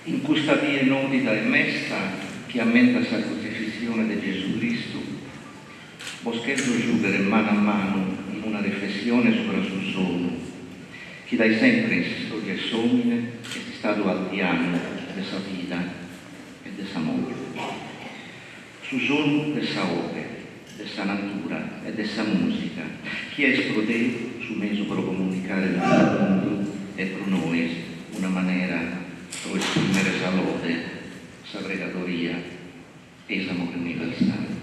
In custa die nòdida e mesta chi ammentat sa crutzifissione de Gesù Cristu, bos cherzo giùghere manu a manu in una riflessione subra su sonu, chi dae sempre in s'istòria 'e s'òmine est istadu 'aldianu de sa vida e de sa morte. Su sonu de sa 'oghe, de sa natura e de sa mùsica, chi est pro Deu su mesu pro comunicare cun su mundu e pro nois una manera pro esprimere sa lode, sa pregadoria e s'amore universale.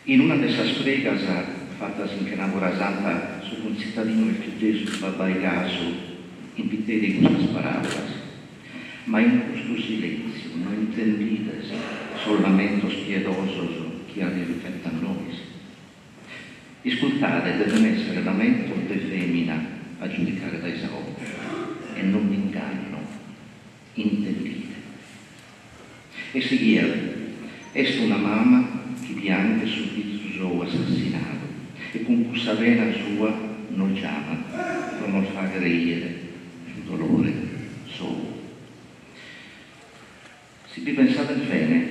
In una de sas pregas fatas in Chenàbura Santa su cuntzitadinu 'elchiddesu Babbai Casu impiteit custas paràulas, Ma in custu silèntziu no intendides sos lamentos piedosos chi at in fatu a nois? Iscultade, deven èssere lamentos de fèmina a giudicare dae sa 'oghe, e non m'inganno, intendide. E sighiat, Est una mama chi pianghet su fizu sou assassinadu e cun cussa pena sua nos giamat pro nos fàghere 'ìere su dolore sou. Si bi pensades bene,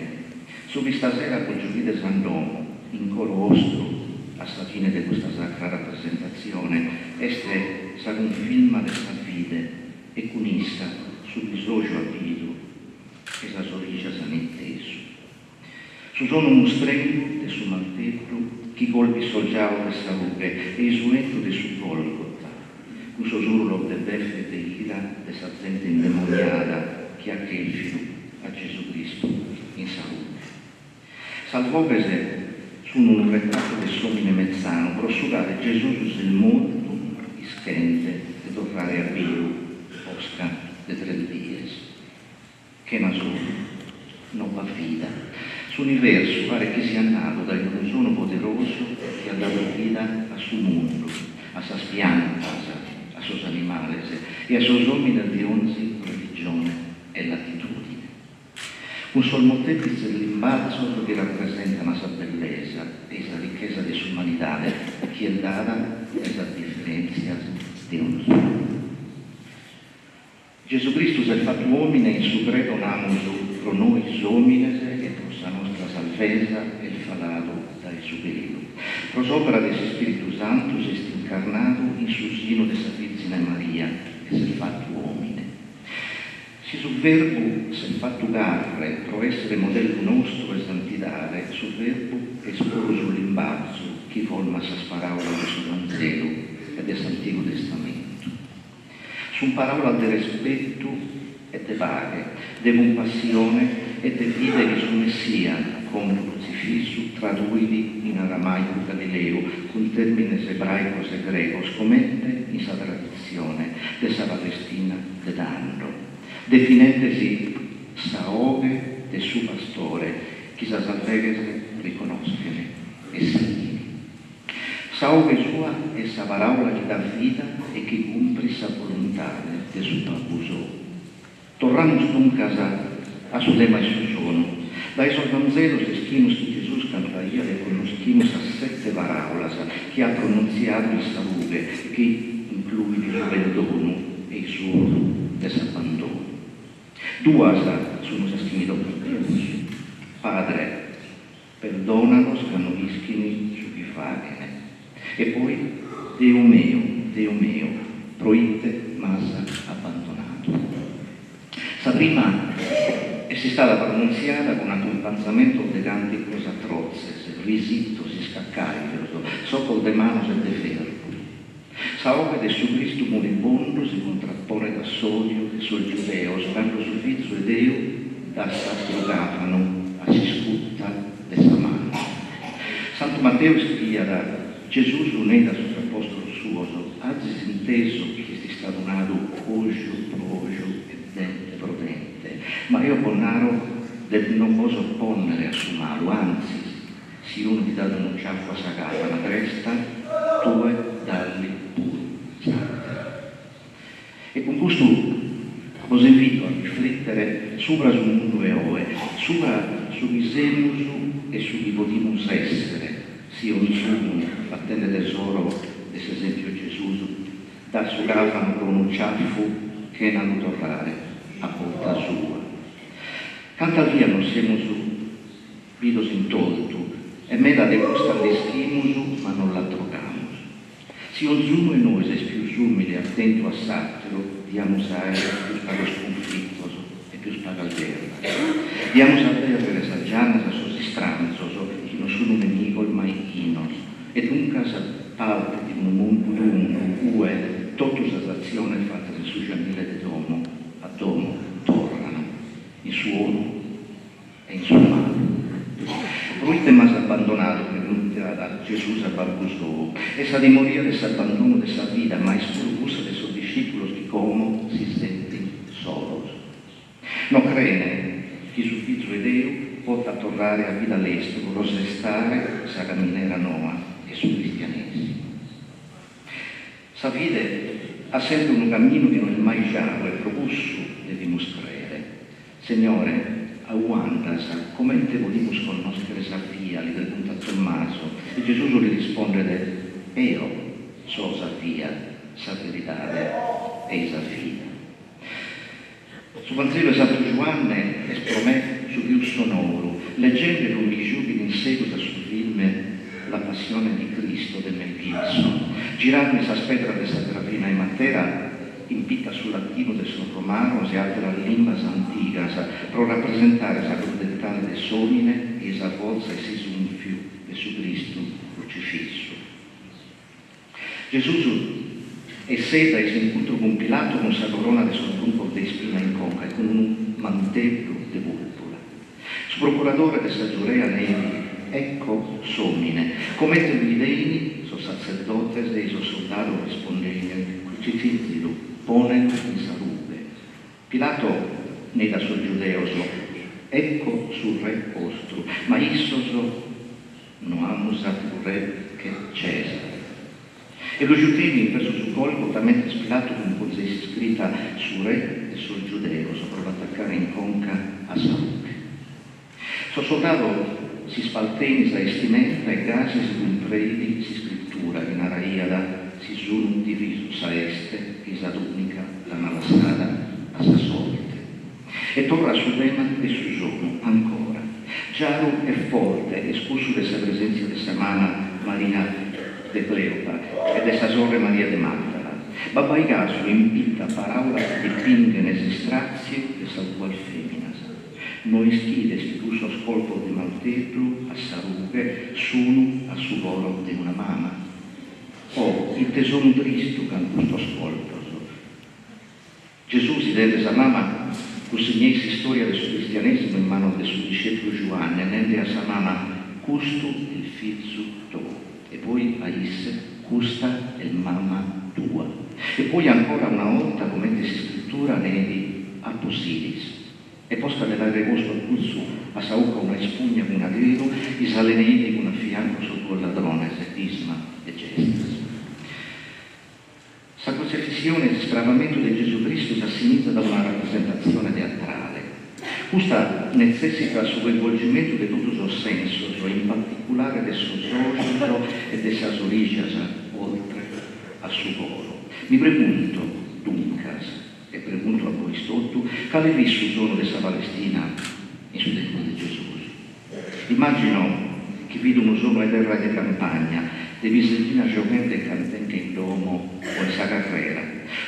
su chi istasera bos giughides a domo, in coro 'ostru, a sa fine de custa sacra rapresentatzione, est sa cunfirma de sa fide e cun issa su chi s'oju at bidu e sas orijas an intesu. Su sonu mustrengu de su marteddu chi colpit sos giaos de sa rughe e su 'entu de su Golgota, cun sos urulos de beffe e de ira de sa zente indemoniada chi at chèlfidu a Gesù Cristu in sa rughe. Sas boghes sun unu retratu de s'òmine metzanu pro su cale Gesùs s'est mortu ischende de torrare a biu posca de tres dies. Chena sonu no b'at vida. S'universu paret chi siat nadu dae unu sonu poderosu chi at dadu vida a su mundu, a sas piantas, a sos animales e a sos òmines de onzi religione e latitùdine. Cun sos moltèplitzes limbazos chi rapresentan sa bellesa e sa richesa de s'umanidade chi est dada dae sas diferèntzias de onzunu. Gesù Cristu s'est fatu òmine in su Credo namus pro nois òmines e pro sa nostra salvesa est faladu dae su chelu. Pro s'òpera de s'Ispìritu Santu s'est incarnadu in su sinu de sa Vìrzine Maria e s'est fatu òmine. Si su Verbu s'est fatu carre pro èssere modellu nostru 'e santidade, su Verbu est puru su limbazu chi format sas paràulas de su Vanzelu e de s'Antigu Testamentu. Sunt paràulas de respetu e de paghe, de cumpassione e de fide chi su Messia, como crutzifissu, traduit in aramàicu galileu cun tèrmines ebràicos e gregos comente in sa traditzione de sa Palestina de tando, definende-si sa 'oghe de su pastore chi sas arveghes riconoschen e sighin. Sa 'oghe sua est sa paràula chi dat vida e chi cumprit sa voluntade de su Babbu sou. Torramus duncas a su tema 'e su sonu. Dae sos Vanzelos ischimus chi Gesùs cantaiat e connoschimus sas sete paràulas chi at pronuntziadu in sa rughe e chi incluit su perdonu e s'urlu de s'abbandonu. Duas sun sas chi mi tocan pius. Padre, Perdonalos ca no ischin su chi faghen. E poi, Deu meu, Deu meu, proite m'as abbandonadu? Sa prima est istada pronuntziada cun acumpanzamentos de cànticos atrotzes, risitos, iscacàglios, tzocos de manos e de ferru. Sa 'oghe de su Cristu moribundu si contraponet a s'òdiu de sos giudeos cando su Fizu 'e Deu dat s'àteru càvanu a s'iscuta de sa manu. Santu Mateu iscriiat, Gesùs neit a sos apòstolos suos, Azis intesu chi est istadu nadu oju pro oju e dente pro dente, ma eo bos naro de non bos opònnere a su malu, antzis, Si unu ti dat unu ciaffu a sa càvana dresta, tue dalli puru s'àtera. E cun custu bos invito a riflètere subra su mundu 'e oe, subra su chi semus e su chi podimus èssere si onzunu, fatende tesoro de s'esèmpiu 'e Gesùs, dat su càvanu pro unu ciaffu chena lu torrare. a borta sua. Cantas bias nos semus bidos in tortu e meda de custa nd'ischimus ma non l'atrogamus. Si onzunu 'e nois est pius umile e atentu a s'àteru, diamus àere pius pagos cunflitos e pius pagas gherras. Diamus abèrrere sas giannas a sos istranzos chi non sun nemigos ma 'ighinos e duncas parte de unu mundu tundu ue totu sas atziones fatas in su giannile de domo a domo torran in su 'onu e in su malu. Proite m'as abbandonadu? preguntat Gesùs a Babbu sou. Est sa timoria de s'abbandonu de sa vida, ma est puru cussa de sos discìpulos chi como si sentint solos. No creen chi su Fizu 'e Deu potat torrare a vida lestru pro sestare sa caminera noa 'e su cristianèsimu. Sa fide at sempre unu caminu chi no est mai giaru e pro cussu devimus crèere. Segnore, a ue andas? Comente podimus connòschere sa via? li preguntat Tommaso. E Gesùs li rispondet, Eo so sa via, sa veridade ei sa vida. Su Vanzelu 'e Santu Giuanne est pro me su pius sonoru. Legendelu mi giughet in segus a su film La passione di Cristo de Mel Gibson. Giradu in sas pedras de sa Gravina 'e Matera, impitat su latinu de sos romanos e àteras limbas antigas pro rapresentare sa crudeltade de s'òmine e sa fortza e s'isùnfiu de su Cristu crucifissu. Gesùs esset dae s'incuntru cun Pilato cun sa corona de sos bruncos de ispina in conca e cun unu manteddu de pùrpura. Su procuradore de sa Giurea neit, Ecco s'òmine. Comente lu 'idein, sos satzerdotes e-i sos soldados rispondein, Crucifìzilu, pònelu in sa rughe. Pilato neit a sos giudeos, Ecco su re 'ostru. Ma issos, No amus àteru re che Cèsare. E lu giutein in versu su Golgota mentres Pilatu cumponzeit s'iscrita Su re de sos giudeos pro l'atacare in conca a sa rughe. Sos soldados s'ispaltein sa 'estimenta e gasi si cumpreit s'iscritura chi naraiat Si sun divisos sa 'este e-i sa tùnica l'an lassada a sa sorte. E torrat su tema de su sonu, ancora. Giaru e forte est cussu de sa presèntzia de sa mama Maria de Cleopa e de sa sorre Maria de Magdala. Babbai Casu impitat paràulas chi pinghen s'istràtziu de sas duas fèminas. No ischides chi cussos colpos de malteddu a sa rughe sunu a su coro de una mama? Oh, ite sonu tristu ch'an custos colpos! Gesùs, 'idende sa mama, cunsigneit s'istòria de su cristianèsimu in manos de su discèpulu Giuanne, nende a sa mama, Custu est fizu tou. E poi a isse, Custa est mama tua. E poi ancora una 'olta, comente s'iscritura neit, Apo sidis. E posca de l'àere postu a cutzu a sa 'uca una ispugna cun aghedu, isaleneit cun a fiancu sos duos ladrones, Disma e Gestas. Sa crutzefissione e s'iscravamentu de Gesù Cristu s'assimizat a una rapresentatzione teatrale. Custa netzèssitat su coinvolgimentu de totu sos sensos e in particulare de sos ojos e de sas orijas oltre a su coro. Mi pregunto, duncas, e pregunto a bois totu, cale fit su sonu de sa Palestina in su tempus de Gesùs? Immagino chi fit unu sonu 'e terra e de campagna, de piseddinas gioghende e cantende in domo o in sa carrera,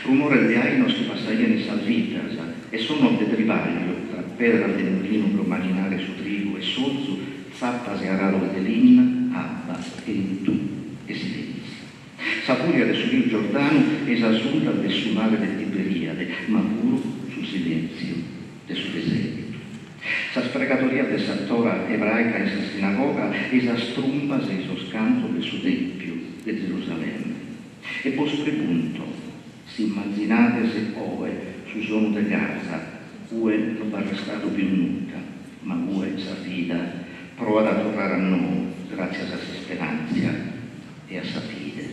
rumores de ainos chi passaian in sas biddas e sonos de tribagliu tra pedras de mulinu pro maghinare su trigu e s'ozu, zappas e arados de linna, abba, 'entu e silentziu. Sa furia de su riu Giordanu e sas undas de su mare de Tiberiade, ma puru su silentziu de su desertu. Sas pregadorias de sa Torah ebràica in sa sinagoga e sas trumbas e sos cantos de su Tèmpiu de Zerusalemme. E bos pregunto, si immazinades oe su sonu de Gaza, ue no b'at restadu pius nudda, ma ue sa vida proat a torrare a nou gràtzias a s'isperàntzia e a sa fide.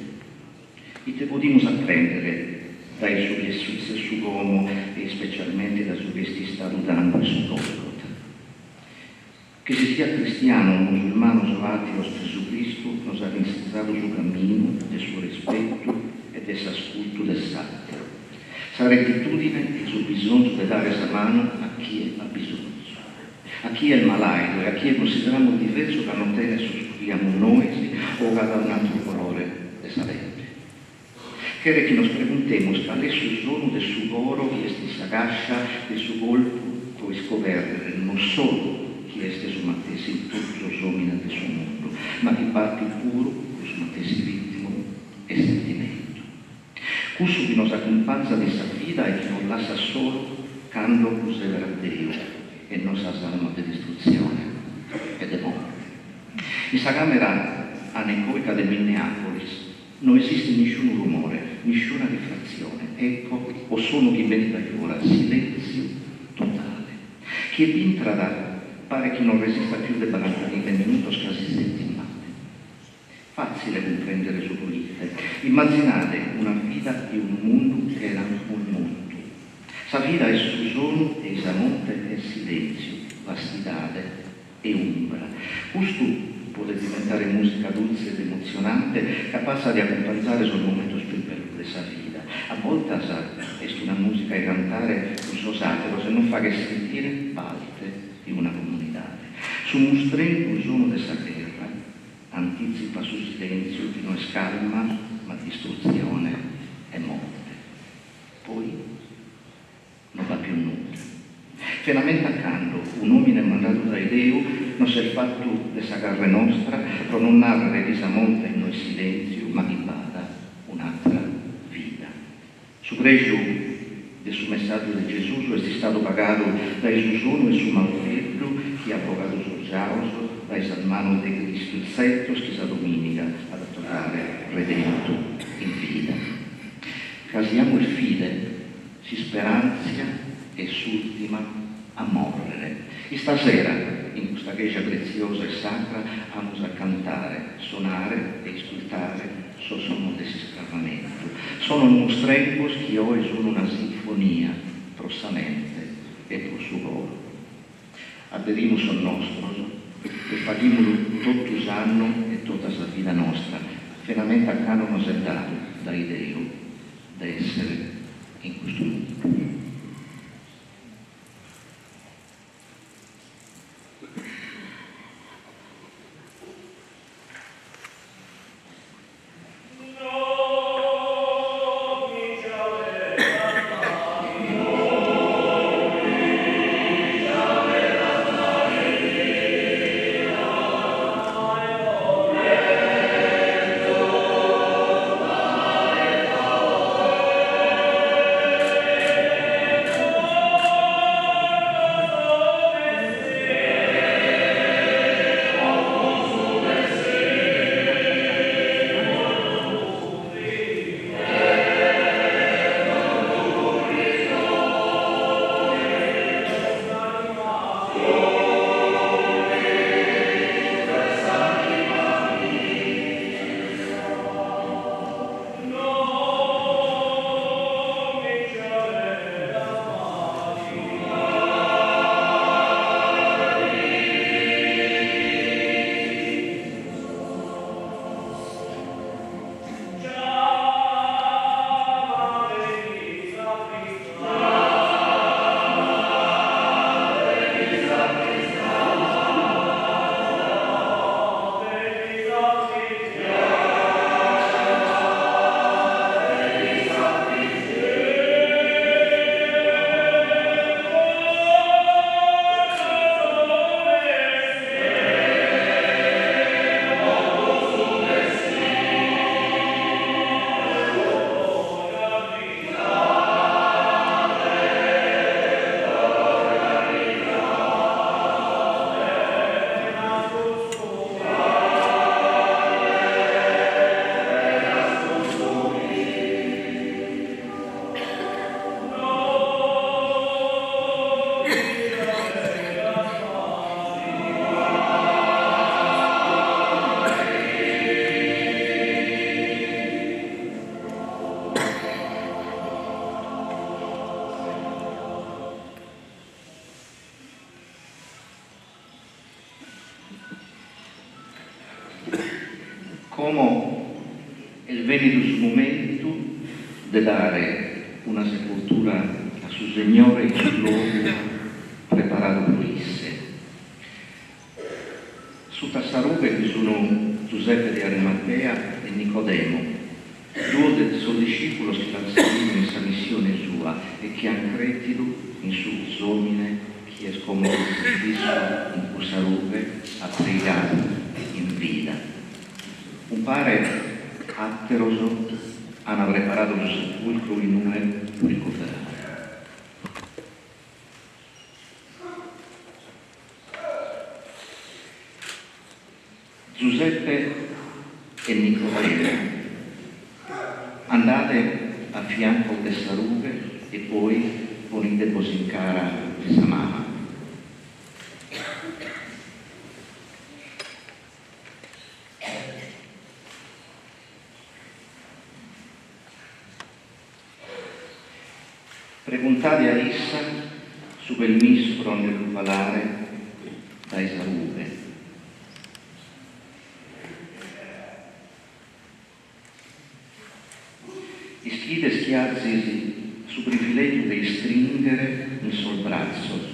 Ite podimus aprèndere dae su chi est sutzessu como e ispecialmente dae su chi est istadu tando in su Golgota? Chi si siat cristianos, musulmanos o àteos, Gesù Cristu nos at insizadu su caminu de su respetu e de s'ascultu de s'àteru, sa retitùdine e su bisonzu de dare sa manu. manu a chie at bisonzu, a chie est malàidu e a chie cunsideramus diversu ca non tenet sos chi amus nois o ca at un'àteru colore de sa pedde. Cheret chi nos preguntemus cale est su sonu de su coro chi est in sa càscia de su colpu pro iscobèrrere non solu chi est su matessi in totu sos òmines de su mundu, ma chi batit puru cun su matessi ritmu e sentimentu. Cussu chi nos acumpanzat in sa vida e chi nos lassat solu cando lu sèberat Deu e non sas armas de distrutzione e de morte. In sa càmera anecoica de Minneapolis no esistit nisciunu rumore, nisciuna rifratzione, eco o sonu chi benit dae fora, silèntziu totale. Chie b'intrat paret chi non resistat pius de barantachimbe minutos ca si sentit male. Fàtzile cumprèndere su proite. Immazinade una vida e unu mundu chena murmutu. Sa vida est su sonu e sa morte est silèntziu, vastidade e umbra. Custu podet diventare mùsica dultze ed emotzionante capassa de acumpanzare sos momentos pius bellos de sa vida. A boltas est una mùsica 'e cantare cun sos àteros e nos faghet sentire parte de una comunidade. Su mustrencu sonu de sa gherra Antìtzipat su silèntziu chi no est calma ma distrutzione e morte. Poi no b'at pius nudda. Fenamenta cando un'òmine mandadu dae Deu nos s'est fatu de sa carre nostra pro nos nàrrere chi sa morte no est silèntziu ma chi b'at un'àtera vida. Su prègiu de su messàgiu de Gesùs est istadu pagadu dae su sonu 'e su malteddu chi at bogadu sos giaos dae sas manos de Cristu, tzertos chi sa domìniga at a torrare redentu in vida. Ca si amus fide, s'isperàntzia est s'ùrtima a mòrrere. Istasera, in custa cheja pretziosa e sacra, amus a cantare, sonare e iscultare sos sonos de s'iscravamentu, sonos mustrencos chi oe sun una sinfonia pro sa mente e pro su coro. Abberimus sos nostros e faghimulu totu s'annu e tota sa vida nostra, fenamenta a cando nos est dadu dae Deu de èssere in custu mundu. Como est bènnidu su momentu de dare una sepultura a su Segnore in su logu preparadu pro isse. Suta sa rughe bi sun Zuseppe de Arimatea e Nicodemo, duos de sos discìpulos chi l'ant sighidu in sa missione sua e chi ant crètidu in su chi s'òmine chi est como crutzifissu in cussa rughe at preigadu in vida. Umpare àteros ant preparadu su sepulcru in ue lu ricoverare. Zuseppe e Nicodemo, andade a fiancos de sa rughe e poi ponide-bos in cara de sa mama. Preguntade a issa su permissu pro nde lu falare dae sa rughe. Ischides chi azis su privilègiu de istrìnghere in sos bratzos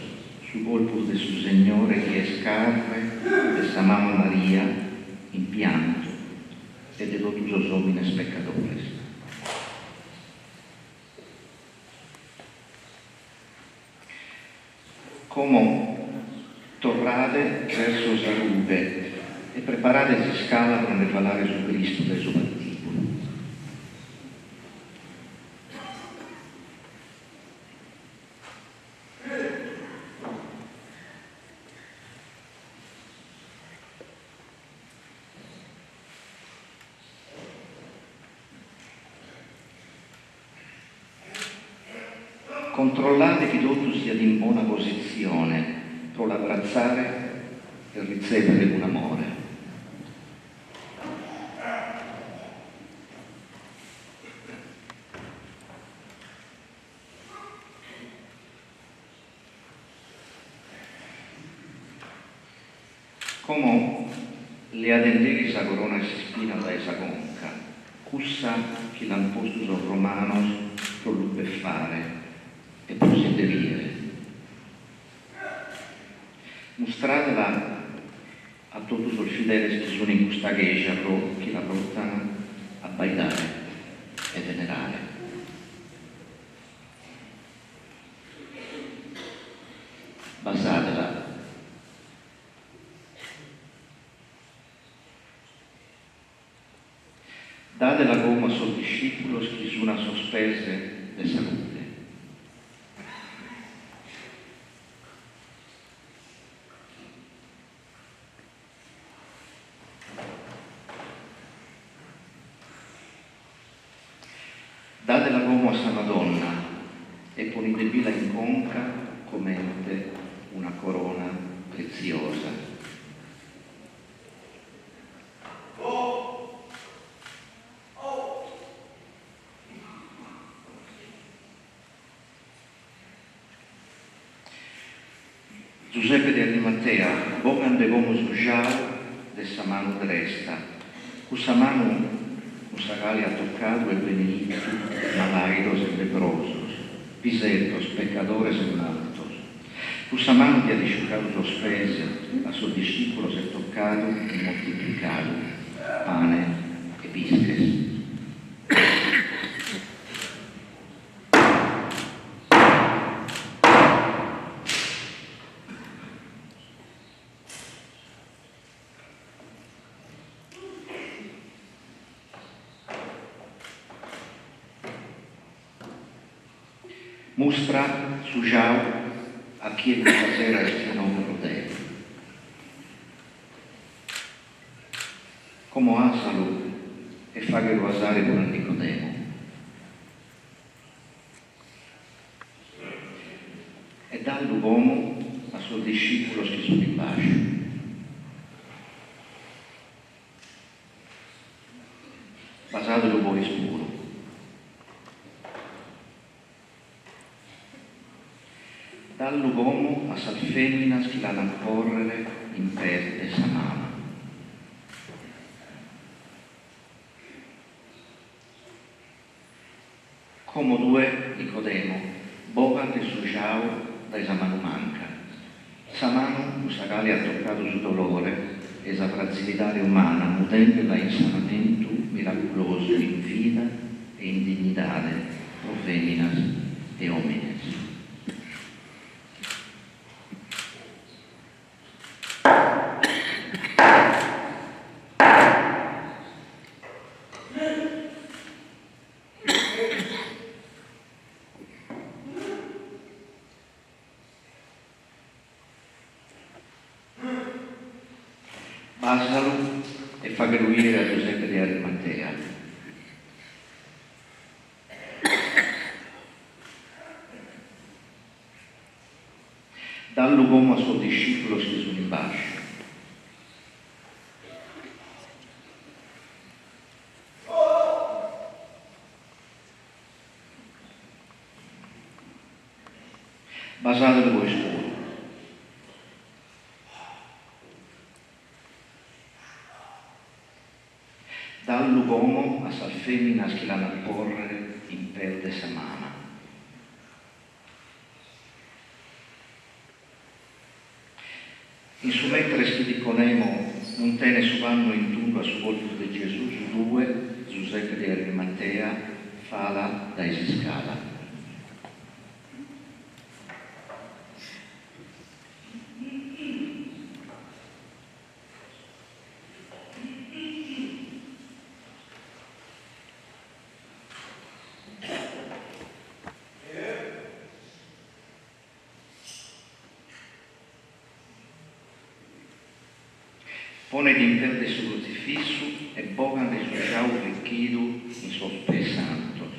su corpus de su Segnore chi est carre de sa Mama Maria in piantu e de totu sos òmines pecadores. Como torrade verso sa rughe e preparade s'iscala pro nde falare su Cristu dae su patìbulu. Controllade chi totu siat in bona positzione pro l'abratzare e ritzèvere cun amore. Como leadendeli sa corona 'e s'ispina dae sa conca, cussa chi l'ant postu sos romanos pro lu beffare e pro si nde rìere. Mustradela a totu sos fideles chi sun in custa cheja pro chi la potan abbaidare e venerare. Basadela. Dadela como a sos discìpulos chi sun a sos pes de sa rughe. Dadela como a sa Madonna e ponidebila in conca comente una corona pretziosa. Zuseppe de Arimatea, bogande como su jau de sa manu dresta, cussa manu cun sa cale at tocadu e beneitu malaidos e lebrosos, piseddos, pecadores e mortos, cussa manu chi at isciucadu sos pes a sos discipulos e tocadu e moltiplicadu pane e pisches. Mustra su jau a chie custa sera est inoghe pro te. Como 'asalu e faghelu 'asare puru a Nicodemo. E dallu como a sos discìpulos chi sunt in bàsciu. Basàdelu bois puru. Dallu como a sas fèminas chi l'an a pòrrere in pes de sa mama. Como tue, Nicodemo, Bogande su giau dae sa manu manca. Sa manu cun sa cale at tocadu su dolore e sa frazilidade umana mudende·la in sanamentu miraculosu in vida e in dignidade pro fèminas e òmines. Bàsalu e faghe·lu 'ìdere a Giuseppe de Arimatea. Dallu como a sos discìpulos chi sun in bàsciu. Basàdelu bois puru. Dallu como a sas fèminas chi l'an a pòrrere in pes de sa mama. In su mentres chi Niconemo muntenet su pannu in tundu a su corpus de Gesùs, tue, Zuseppe de Arimatea, fala dae s'iscala. Ponet in pes de su crutzifissu e bogande su giau fichidu in sos pes santos.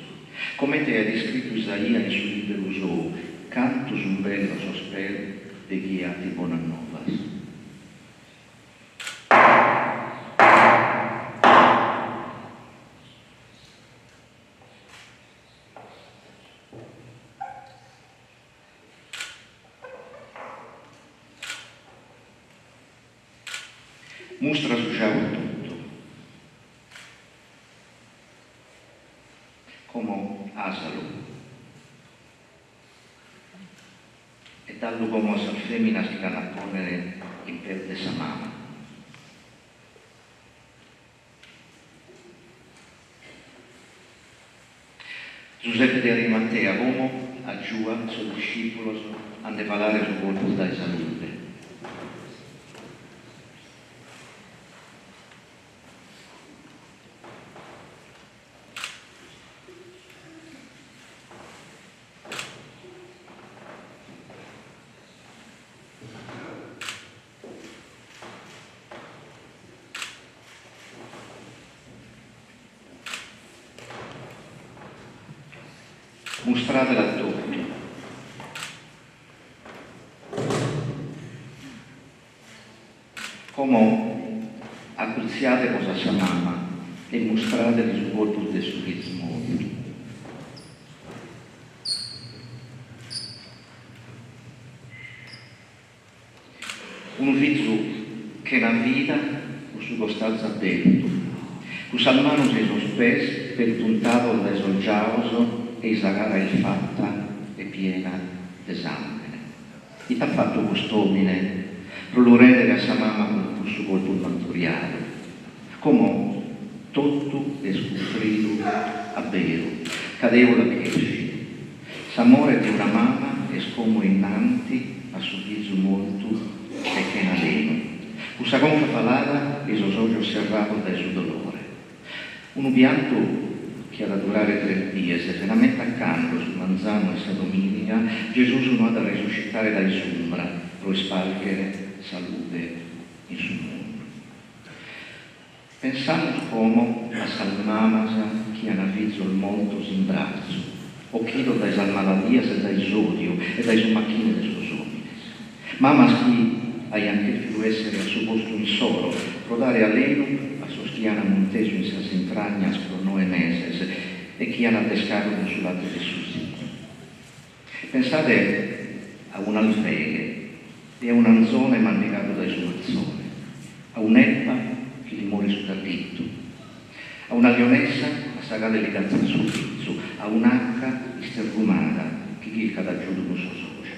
Comente aiat iscritu Isaia in su lìberu sou, Cantu sun bellos sos pes de chie 'atit bonas novas. Mustra su giau a totu. Como 'àsalu. E dallu como a sas fèminas chi l'an a pònnere in pes de sa mama. Zuseppe de Arimatea como agiuat sos discìpulos a nde falare su corpus dae sa rughe. Mustradela a totu. Como acurtziade·bos a sa mama e mustradeli su corpus de su fizu mortu. Unu fizu chena vida cun su costazu abertu, cun sas manos e sos pes pertuntados dae sos giaos e-i sa cara isfata e piena de sàmbene. Ite at fatu cust'òmine pro lu rèndere a sa mama cun cussu corpus manturiadu? Como totu est cumpridu a beru, ca Deu l'at chèrfidu. S'amore de una mama est como innanti a su fizu mortu e chena alenu, cun sa conca falada e sos ojos serrados dae su dolore. Unu piantu chi at a durare tres dies, fenamente a cando, su manzanu 'e sa domìniga, Gesùs no at a resuscitare dae s'umbra pro ispàrghere sa lughe in su mundu. Pensamus como a sas mamas chi an fizos mortos in bratzu, ochidos dae sas maladias e dae s'òdiu e dae su machine de sos òmines. Mamas chi aian chèrfidu èssere a su postu insoro pro dare alenu a sos chi an muntesu in sas intragnas pro noe meses e chi an addescadu cun su late de su sinu. Pensade a un'alveghe e a un'anzone mandigadu dae su matzone, a un'ebba chi li morit su caddittu, a una lionessa a sa cale li catzan su fizu, a un'aca isterrumada chi chircat agiudu cun sos ojos.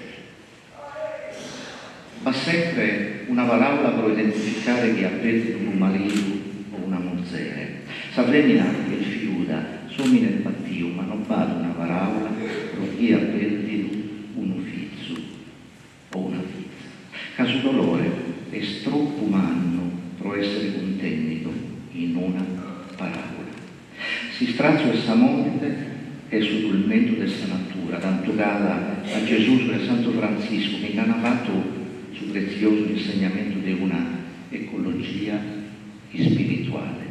B'at sempre una paràula pro identificare chie at pèrdidu unu maridu o una muzere. Sa fèmina est fiuda, s'òmine est batiu, ma no b'at una paràula pro chie at pèrdidu unu fizu o una fiza, ca su dolore est tropu mannu pro èssere cuntènnidu in una paràula. S'istratzu 'e sa morte est su turmentu de sa natura, tantu ch'at a Gesùs e a Santu Frantziscu chi nd'ant fatu su pretziosu insegnamentu de una ecologia ispirituale,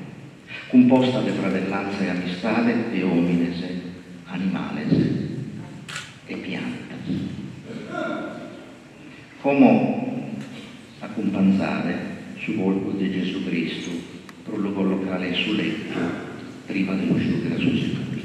cumposta de fratellantza e amistade de òmines, animales e piantas. Como acumpanzade su corpus de Gesù Cristu pro lu collocare in su letu prima de lu giùghere a su sepulcru.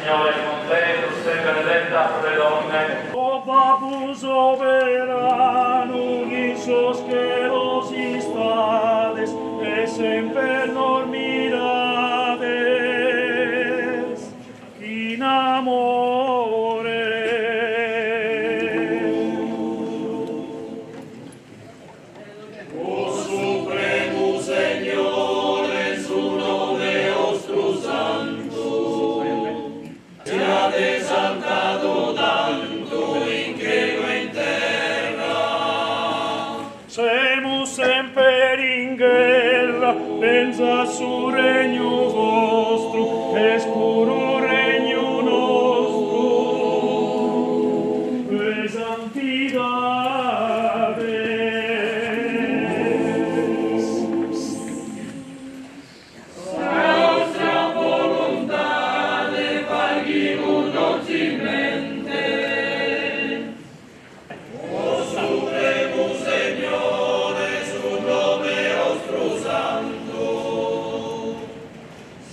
Signore è con te, tu sei benedetta fra le donne. O Babbu soberanu in sos chelos istades e semper nos mirades chin amore. O supremu Segnore, su nome 'ostru santu, siat esaltadu tantu in chelu e in terra. Semus semper in gherra, benzat su regnu vostru, est puru regnu nostru, 'e santidade. Sa 'ostra voluntade faghimus dozilmente. O supremu Segnore, su nome 'ostru santu,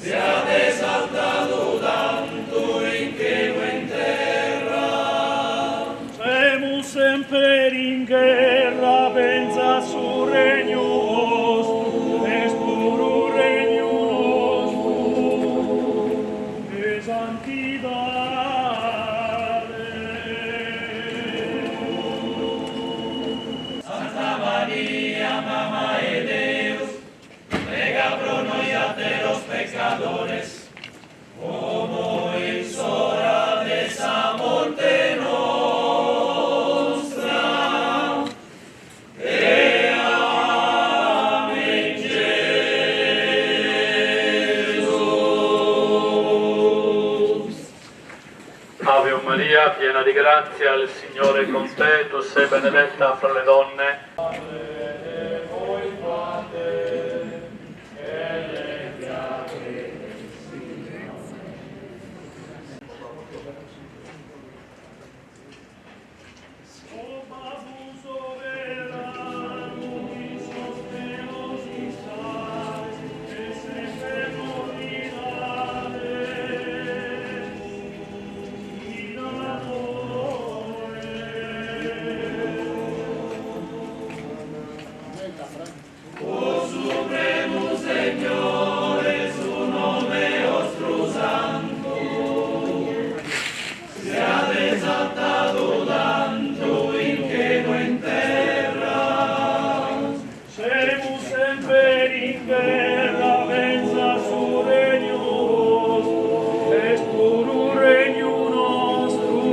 siat esaltadu tantu in chelu e in terra. Semus semper in gherra, benzat su regnu 'ostru, est puru regnu nostru, 'e santidade. Santa Maria, Mama 'e Deus, prega pro noiateros peccadores, como e in s'ora de sa morte nostra. E amen Gesùs. Ave o Maria, piena di grazia, il Signore è con te, tu sei benedetta fra le donne. O Babbu soberanu in sos chelos istades e semper nos mirades chin amore. O supremu Segnore, su nome 'ostru santu, siat esaltadu tantu in chelu e in terra. Semus semper in gherra, benzat su regnu 'ostru, est puru regnu nostru,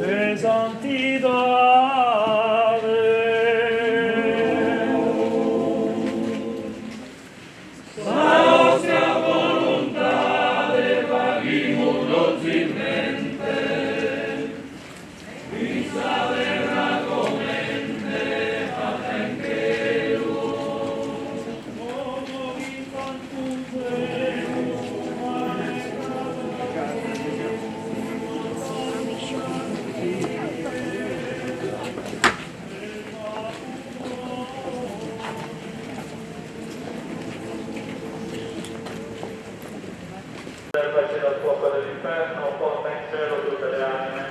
'e santidade. Sa 'ostra voluntade faghimus dozilmente, in sa terra comente fatta in chelu. Como intantu semus Salvaci dal fuoco dell'inferno, porta in cielo tutte le anime,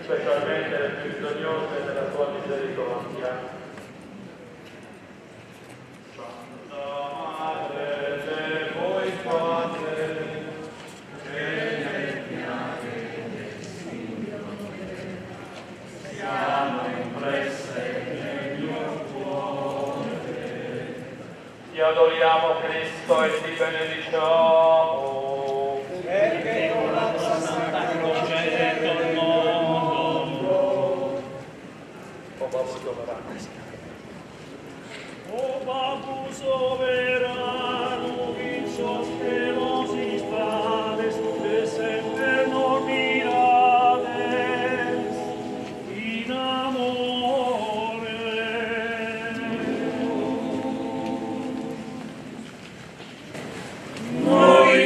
specialmente le più bisognose della tua misericordia. Santa Madre de voi Padre, che le piaghe del Signore siano impresse nel mio cuore. Ti adoriamo Cristo e ti benediciamo. Perché con la tua santa croce hai redento il mondo. O Babbu soberano. O Babbu soberanu in sos chelos istades e semper nos mirades chin amore. Nois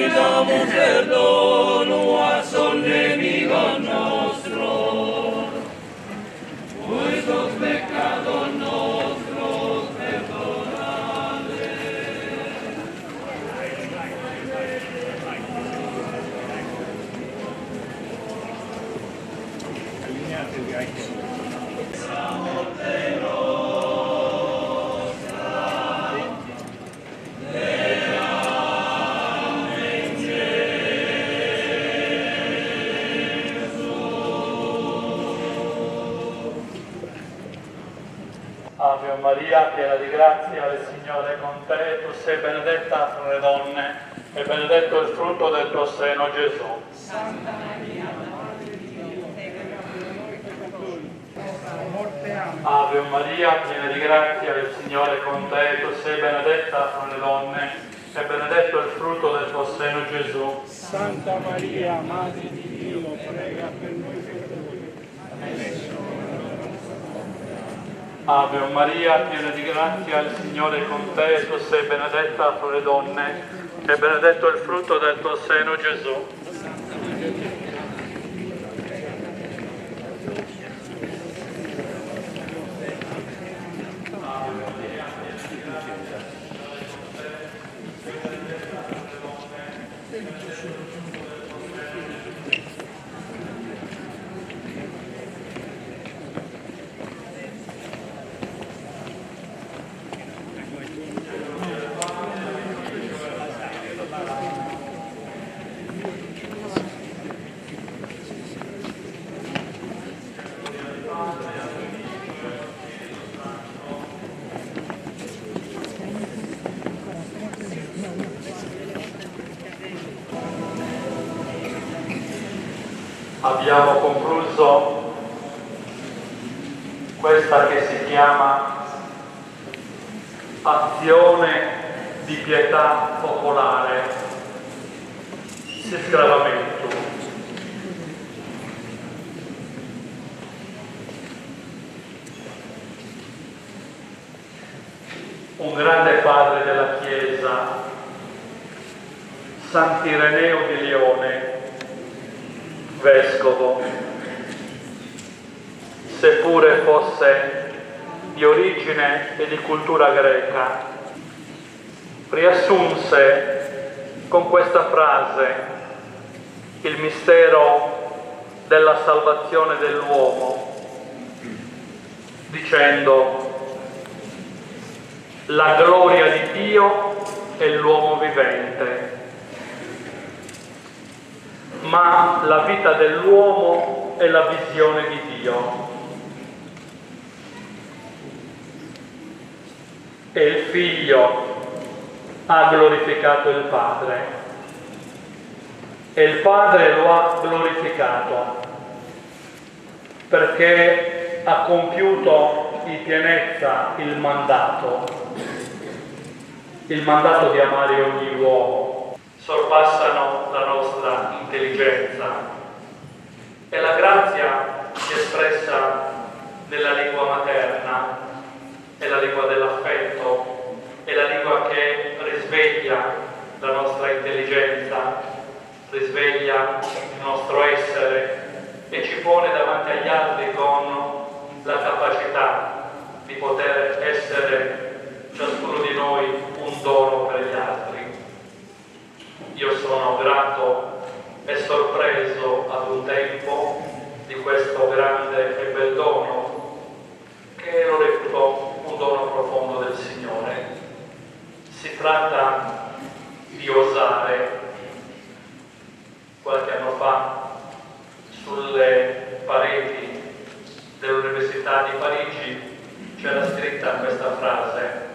Ave Maria, piena di grazia, il Signore è con te, tu sei benedetta fra le donne e benedetto il frutto del tuo seno, Gesù. Santa Maria, Madre di Dio, prega per noi peccatori, morte. Amen. Ave Maria, piena di grazia, il Signore è con te, tu sei benedetta fra le donne e benedetto il frutto del tuo seno, Gesù. Santa Maria, Madre di Dio, prega per noi peccatori, adesso Ave Maria, piena di grazia, il Signore è con te, tu sei benedetta fra le donne e benedetto il frutto del tuo seno, Gesù. Abbiamo concluso questa che si chiama azione di pietà popolare, s'iscravamentu. Un grande padre della Chiesa, Sant'Ireneo di Lione, vescovo, seppure fosse di origine e di cultura greca, riassunse con questa frase il mistero della salvazione dell'uomo, dicendo: la gloria di Dio è l'uomo vivente, ma la vita dell'uomo è la visione di Dio. E il Figlio ha glorificato il Padre, e il Padre lo ha glorificato perché ha compiuto in pienezza il mandato, il mandato di amare ogni uomo. Sorpassano la nostra intelligenza e la grazia si è espressa nella lingua materna, è la lingua dell'affetto, è la lingua che risveglia la nostra intelligenza, risveglia il nostro essere e ci pone davanti agli altri con la capacità di poter essere ciascuno di noi un dono per gli altri. Io sono grato e sorpreso ad un tempo di questo grande e bel dono, che lo reputo un dono profondo del Signore. Si tratta di osare. Qualche anno fa, sulle pareti dell'Università di Parigi c'era scritta questa frase: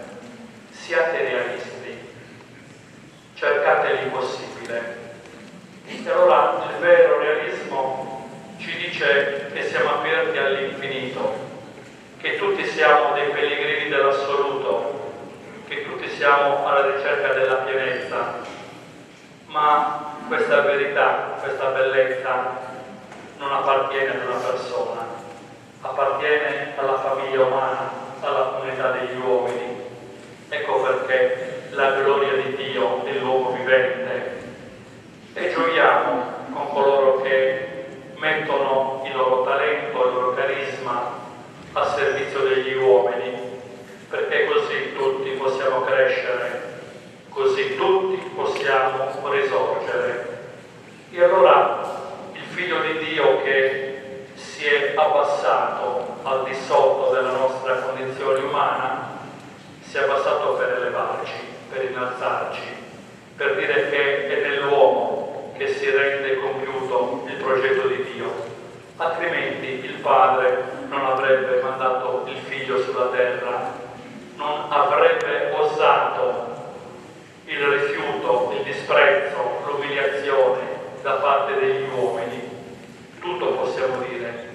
siate realisti, cercate l'impossibile. E allora il vero realismo ci dice che siamo aperti all'infinito, che tutti siamo dei pellegrini dell'assoluto, che tutti siamo alla ricerca della pienezza. Ma questa verità, questa bellezza non appartiene ad una persona, appartiene alla famiglia umana, alla comunità degli uomini. Ecco perché la gloria di Dio è l'uomo vivente. E gioiamo con coloro che mettono il loro talento, il loro carisma a servizio degli uomini, perché così tutti possiamo crescere, così tutti possiamo risorgere. E allora il Figlio di Dio che si è abbassato al di sotto della nostra condizione umana, si è abbassato per elevarci, per innalzarci, per dire che è nell'uomo che si rende compiuto il progetto di Dio. Altrimenti il Padre non avrebbe mandato il Figlio sulla terra, non avrebbe osato il rifiuto, il disprezzo, l'umiliazione da parte degli uomini. Tutto possiamo dire,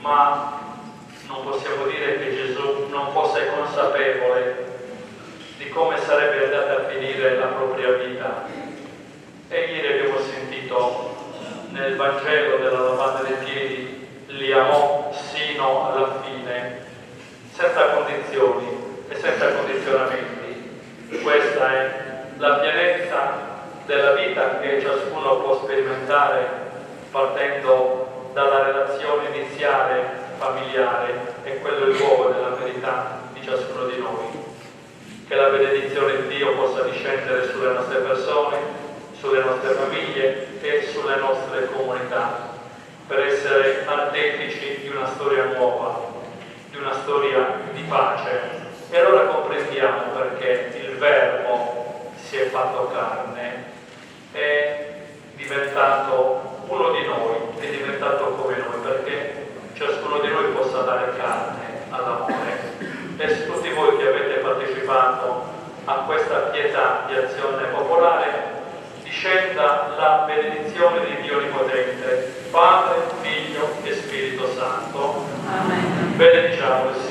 ma non possiamo dire che Gesù non fosse consapevole di come sarebbe andata a finire la propria vita. E ieri abbiamo sentito nel Vangelo della lavanda dei piedi, li amò sino alla fine, senza condizioni e senza condizionamenti. Questa è la pienezza della vita che ciascuno può sperimentare partendo dalla relazione iniziale familiare e quello è il luogo della verità di ciascuno di noi. Che la benedizione di Dio possa discendere sulle nostre persone, sulle nostre famiglie e sulle nostre comunità, per essere artefici di una storia nuova, di una storia di pace. E allora comprendiamo perché il Verbo si è fatto carne, è diventato uno di noi, è diventato come noi, perché ciascuno di noi possa dare carne all'amore. E tutti voi che avete partecipato a questa pietà di azione popolare, discenda la benedizione di Dio Onnipotente, Padre, Figlio e Spirito Santo. Amen. Benediciamo il Signore.